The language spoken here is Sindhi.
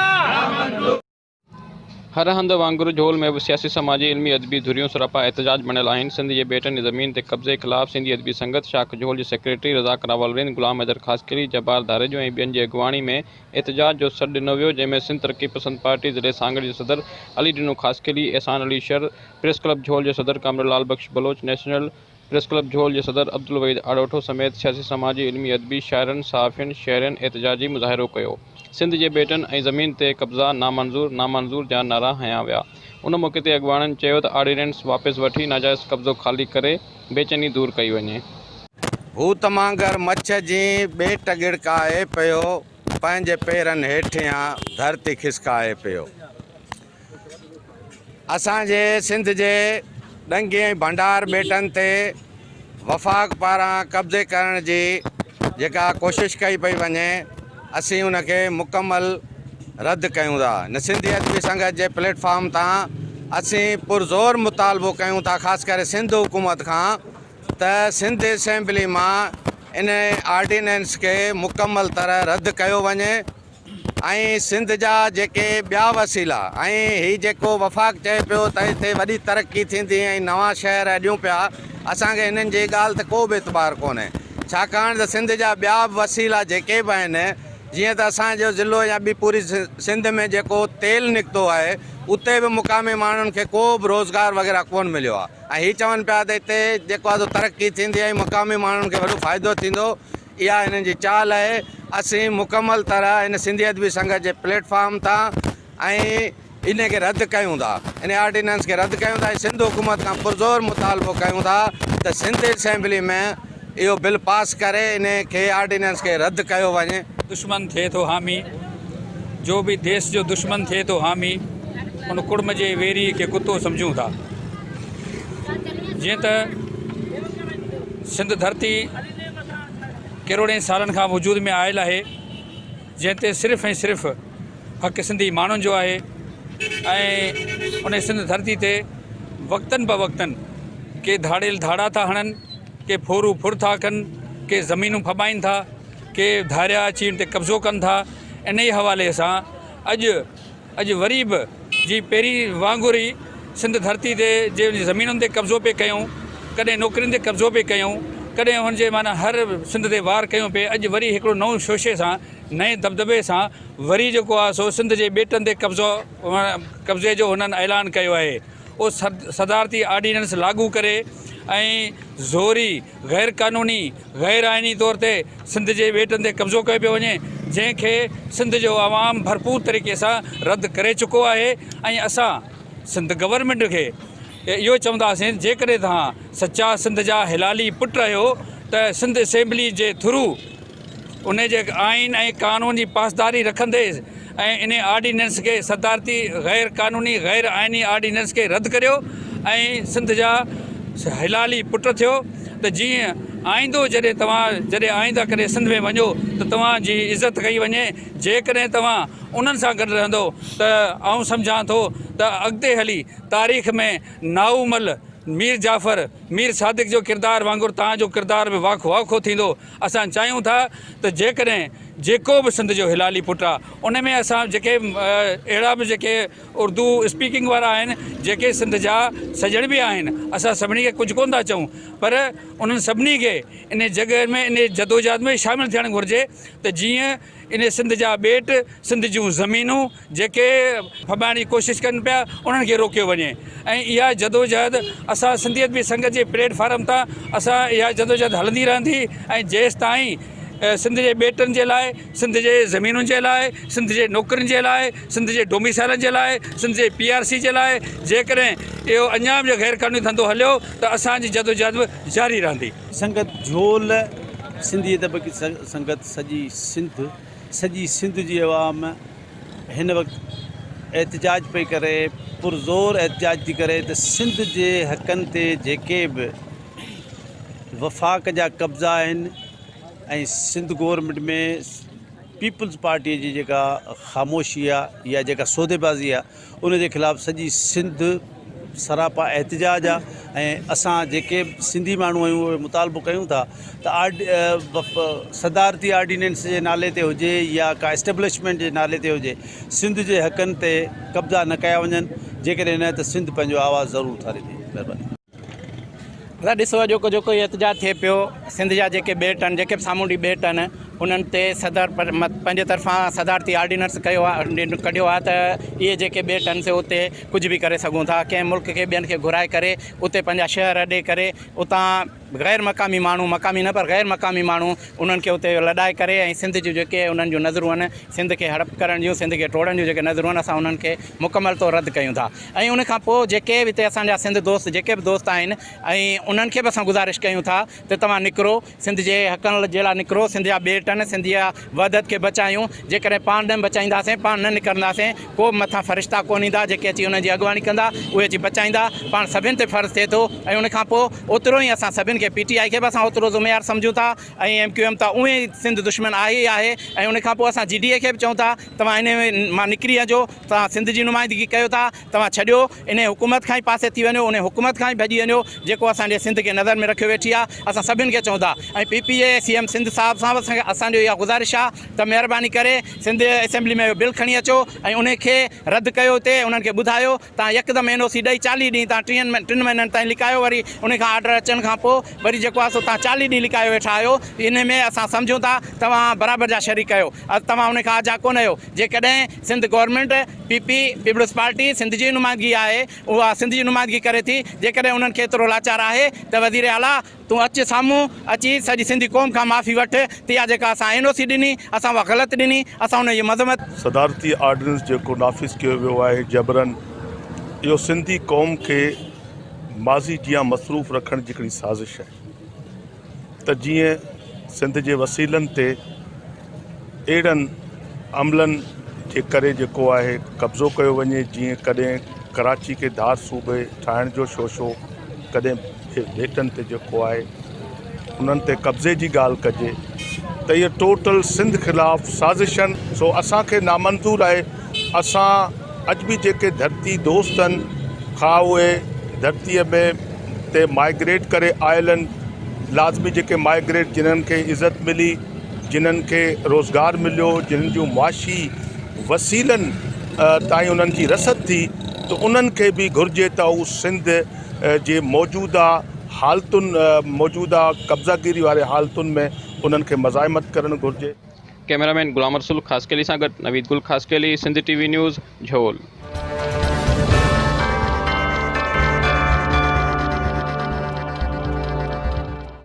نامنظور. هر هنڌ وانگر جهول ۾ به سياسي سماجي علمي ادبي ڌريون سراپا احتجاج بڻيل آهن. سنڌ جي ٻيٽن ۽ زمين تي قبضي خلاف سنڌي ادبي سنگت شاخ جهول جي سيڪريٽري رزاق راول رند، غلام حيدر خاصخيلي، جبار ڌاريجو ۽ ٻين جي اڳواڻي ۾ احتجاج جو سڏ ڏنو ويو جنهن ۾ سنڌ ترقي پسند پارٽي ضلعي سانگهڙ جي صدر علي ڏنو خاصخيلي، احسان علي شر، پريس ڪلب جهول جي صدر comrade Lal Bakhsh Baloch, national press club Jhol جي صدر عبدالوحيد آڙوٺو سميت سياسي سماجي علمي ادبي شاعرن صحافين شهرين احتجاجي مظاهرو ڪيو سنڌ جي ٻيٽن ۽ زمين تي قبضا نامنظور نامنظور جا نعرا هنيا ويا ان موقعي تي اڳواڻن چيو ته آرڊيننس واپس وٺي ناجائز قبضو خالي ڪري بيچيني دور ڪئي وڃي. ڀوت مانگر مڇ جين ٻيٽ ڳڙڪائي پيو، پنهنجي پيرن هيٺيان ڌرتي کسڪائي پيو. اسان جي سنڌ جي ڏنگي ۽ ڀنڊار ٻيٽن تي وفاق پاران قبضي ڪرڻ جي جيڪا ڪوشش ڪئي پئي وڃي اسين ان کي مڪمل رد ڪيون ٿا هن سنڌي ادبي سنگت جي پليٽ فارم تان اسين پرزور مطالبو ڪيون ٿا خاص ڪري سنڌ حڪومت کان ته سنڌ اسيمبلي مان ان آرڊيننس کي مڪمل طرح رد ڪيو وڃي ۽ سنڌ جا جيڪي ٻيا وسيلا ۽ هي جيڪو وفاق چئي پيو ته هتي وڏي ترقي ٿيندي ۽ نوان شهر اڏيون پيا اسان کي هنن جي ڳالهه تي ڪو به اعتبار ڪونهي ڇاڪاڻ ته سنڌ جا ٻيا به وسيلا جيڪي به آهن جيئن ته اسان جو ضلعو يا ٻي پوري سنڌ ۾ جيڪو تيل نڪتو آهي اتي به مقامي ماڻهن کي ڪو به روزگار وغيره ڪونه مليو آهي ۽ هي چون پيا ته هتي جيڪو آهي سو ترقي ٿيندي ۽ مقامي ماڻهن کي وڏو فائدو ٿيندو اها هنن جي چال آهي. اسين مڪمل طرح هن سنڌي ادبي سنگت جي پليٽ فارم تان ۽ ان کي رد ڪيون ٿا. ان آرڊيننس کي رد ڪيون ٿا ۽ سنڌ حڪومت کان پرزور مطالبو ڪيون ٿا ته سنڌ اسيمبلي ۾ اهو بل پاس ڪري ان کي آرڊيننس کي رد ڪيو وڃي. دشمن ٿئي ٿو حامي، جو به ديس جو دشمن ٿئي ٿو حامي، ان ڪڙم جي ويريء کي ڪتو سمجهون ٿا. جيئن ته سنڌ ڌرتي ڪروڙين سالن کان وجود ۾ آيل آهي، جنهن تي صرف ۽ صرف حق سنڌي ماڻهن جو آهي ۽ ان سنڌ ڌرتي تي وقتن بوقتن ڪي ڌاڙيل ڌاڙا ٿا هڻن، ڪي ڦورو ڦر ٿا ڪن، ڪي زمينون ڦٻائين ٿا، ڪي ڌاريا اچي ان تي قبضو ڪن ٿا، انهيء حوالي سان اڄ اڄ وري به جي پهرين وانگر ئي سنڌ ڌرتي تي جي زمينن تي قبضو پئي ڪيائون، ڪڏهن نوڪرين تي قبضو پئي ڪيائون، ڪڏهن هن جي معنيٰ هر سنڌ تي وار ڪيون پئي، اڄ وري هڪڙو نئون شوشي سان نئين دٻدٻي سان وري جيڪو آهي سو سنڌ جي ٻيٽن تي قبضو قبضي جو هنن اعلان ڪيو آهي. اهو صدارتي آرڊيننس لاڳو ڪري ۽ زوري غير قانوني غير آئيني طور تي سنڌ جي ٻيٽن تي قبضو ڪيو پيو وڃي جنهن کي سنڌ جو عوام ڀرپور طريقي سان رد ڪري چڪو آهي ۽ اسان سنڌ گورنمينٽ کي اهو چونداسين جيڪڏهن توهان سچا سنڌ جا حلالي پٽ آهيو ته سنڌ اسيمبلي جي ٿرو ان جي آئين ۽ قانون جي پاسداري رکندي ۽ انهي آرڊيننس کي صدارتي غير قانوني غير آئيني آرڊيننس کي رد ڪريو ۽ سنڌ جا حلالي پٽ ٿيو ته جيئن آئيندو جڏهن توهان جڏهن آئينده ڪڏهن سنڌ ۾ وڃو ته توهان جي عزت ڪئي وڃي جيڪڏهن توهان انهن سان گڏ رهندو ته آئون سمجهان ٿو ته اڳتي هلي تاريخ ۾ نائو مل مير جعفر مير صادق جو ڪردار وانگر توهان جو ڪردار به واکو واکو ٿيندو. اسان چاهيون ٿا ته جيڪڏهن جيڪو به سنڌ جو هلالي پٽ آ ان ۾ اسان جيڪي اهڙا به جيڪي اردو اسپيڪنگ وارا آهن جيڪي سنڌ جا سڄڻ به آهن اسان سڀني کي ڪجهه ڪونه ٿا چئون پر انهن سڀني کي ان جڳهه ۾ ان جدوجهد ۾ شامل ٿيڻ گهرجي ته جيئن ان سنڌ جا ٻيٽ سنڌ جون زمينون جيڪي ڦٻائڻ جي ڪوشش ڪن پيا انهن کي روڪيو وڃي ۽ اها جدوجهد اسان سنڌي ادبي سنگت جي پليٽ فارم تان اسان اها جدوجهد هلندي رهندي ۽ جيستائين سنڌ جي ٻيٽن جي لاء سنڌ جي زمينن جي لاء سنڌ جي نوڪرين جي لاء سنڌ جي ڊوميسائلن جي لاء سنڌ جي پي آر سي جي لاء جيڪڏهن اهو اڃا به غير قانوني ڌنڌو هليو ته اسان جي جدوجهد به جاري رهندي. سنگت جهول سنڌي ادب سنگت سڄي سنڌ سڄي سنڌ جي عوام هن وقت احتجاج پئي ڪري پرزور احتجاج ٿي ڪري ته سنڌ جي حقن تي جيڪي به وفاق جا قبضا آهن ۽ سنڌ گورنمينٽ ۾ پيپلز پارٽي جي جيڪا خاموشي آهي يا جيڪا سوديبازي آهي ان جي خلاف سڄي سنڌ سراپا احتجاج آ ۽ اسان جيڪي به سنڌي ماڻهو آهيون اهي مطالبو ڪيون ٿا ته آرڊ صدارتي آرڊيننس جي نالي تي هجي يا ڪا اسٽيبلشمينٽ جي نالي تي هجي سنڌ جي حقن تي قبضا نه ڪيا وڃن جيڪڏهن نه ته سنڌ پنهنجو آواز ضرور اٿاريندي مهرباني. دادا ڏسو اڄوڪو جيڪو هي احتجاج ٿئي پيو سنڌ جا جيڪي ٻيٽ آهن جيڪي به سامونڊي ٻيٽ آهن انهن تي صدر پنهنجي طرفان صدارتي آرڊيننس ڪيو آهي ڪڍيو آهي ته اهي جيڪي ٻيٽ آهن سي اتي ڪجهه به ڪري سگهون ٿا ڪنهن ملڪ کي ٻين کي گهرائي ڪري اتي پنهنجا شهر اڏي ڪري اتان غير مقامي ماڻهو مقامي نه پر غير مقامي ماڻهو انهن کي اتي لڏائي ڪري ۽ سنڌ جون جيڪي انهن جون نظرون آهن سنڌ کي هڙپ ڪرڻ جون سنڌ کي ٽوڙڻ جون جيڪي نظرون آهن اسان انهن کي مڪمل طور رد ڪيون ٿا ۽ ان کان پوء جيڪي به هتي اسان جا سنڌ دوست جيڪي به دوست آهن ۽ انهن کي به اسان گذارش ڪيون ٿا ته توهان نڪرو سنڌ جي حقن جي لاء نڪرو سنڌ جا ٻيٽ آهن سنڌ جي وحدت کي بچايون جيڪڏهن پاڻ نه بچائينداسين پاڻ نه نڪرنداسين ڪو به مٿان فرشتا ڪونه ايندا جيڪي اچي انهن جي اڳواڻي ڪندا اهي اچي بچائيندا پاڻ سڀن تي فرض ٿئي ٿو ۽ ان کان پوء اوترو ئي اسان سڀن کي پي ٽي آء کي به اسان اوترو ذميوار سمجهون ٿا ۽ ايم ڪيو ايم ته اونئين ئي سنڌ دشمن آهي ئي آهي ۽ ان کان پوء اسان جي ڊي اي کي به چئون ٿا توهان انهي مان نڪري اچو، توهان سنڌ جي نمائندگي ڪيو ٿا، توهان ڇڏيو، انهي حڪومت کان ئي پاسي ٿي وڃو، انهي حڪومت کان ئي ڀڄي وڃو، جيڪو اسان جي سنڌ کي نظر ۾ رکيو ويٺي آ، اسان سڀن کي چئون ٿا ۽ پي پي جي سي ايم سنڌ صاحب سان به اسان جو اها گذارش آ ته مهرباني ڪري سنڌ اسيمبلي ۾ اهو بل کڻي اچو ۽ انهي کي رد ڪيو اتي انهن کي ٻڌايو توهان يڪدم اين او سي ڏئي چاليهه ڏينهن توهان ٽيهن ٽن مهينن تائين لڪايو وري انهي کان آرڊر اچڻ کان پوء وري جيڪو آهي سو توهان چاليهه ڏينهن لڪايو ويٺا آهيو انهي ۾ اسان سمجهون ٿا توهان برابر جا شريڪ آهيو توهان انهي کان آجا ڪونه آهيو جيڪڏهن Sindh government P P peoples party Sindh جي نمائندگي آهي اها سنڌ جي نمائندگي ڪري ٿي جيڪڏهن انهن کي ايترو لاچار آهي ته وزير اعليٰ تون اچ سامهون اچي سڄي سنڌي قوم کان معافي وٺ ته اها جيڪا اسان اين او سي ڏني اسان اها غلط ڏني اسان ان جي مذمت صدارتي آرڊيننس جيڪو نافذ ڪيو ويو آهي جبرن اهو سنڌي قوم کي ماضي جيان مصروف رکڻ جي هڪڙي سازش آهي ته جيئن سنڌ جي وسيلن تي اهڙن عملن جي ڪري جيڪو آهي قبضو ڪيو وڃي جيئن ڪڏهن ڪراچي کي ڌار صوبي ٺاهڻ جو شوشو ڪڏهن ٻيٽن تي جيڪو آهي انهن تي قبضي جي ڳالهه ڪجي ته اهي ٽوٽل سنڌ خلاف سازشن سو اسان کي نامنظور آهي اسان اڄ به جيڪي ڌرتي دوست آهن خواهه اهي ڌرتيء ۾ تي مائگريٽ ڪري آيل آهن لازمي جيڪي مائگريٽ جنھن کي عزت ملي جنھن کي روزگار مليو جنھن جون معاشي وسيلن تائين انهن جي رسد ٿي ته انهن کي به گهرجي ته هو سنڌ جي موجوده حالتن موجوده قبضه گيري واري حالتن ۾ انهن کي مزاحمت ڪرڻ گهرجي. ڪئميرا مين غلام رسول خاصخيلي سان گڏ Naveed Gul Khaskheli, Sindh T V news, Jhol.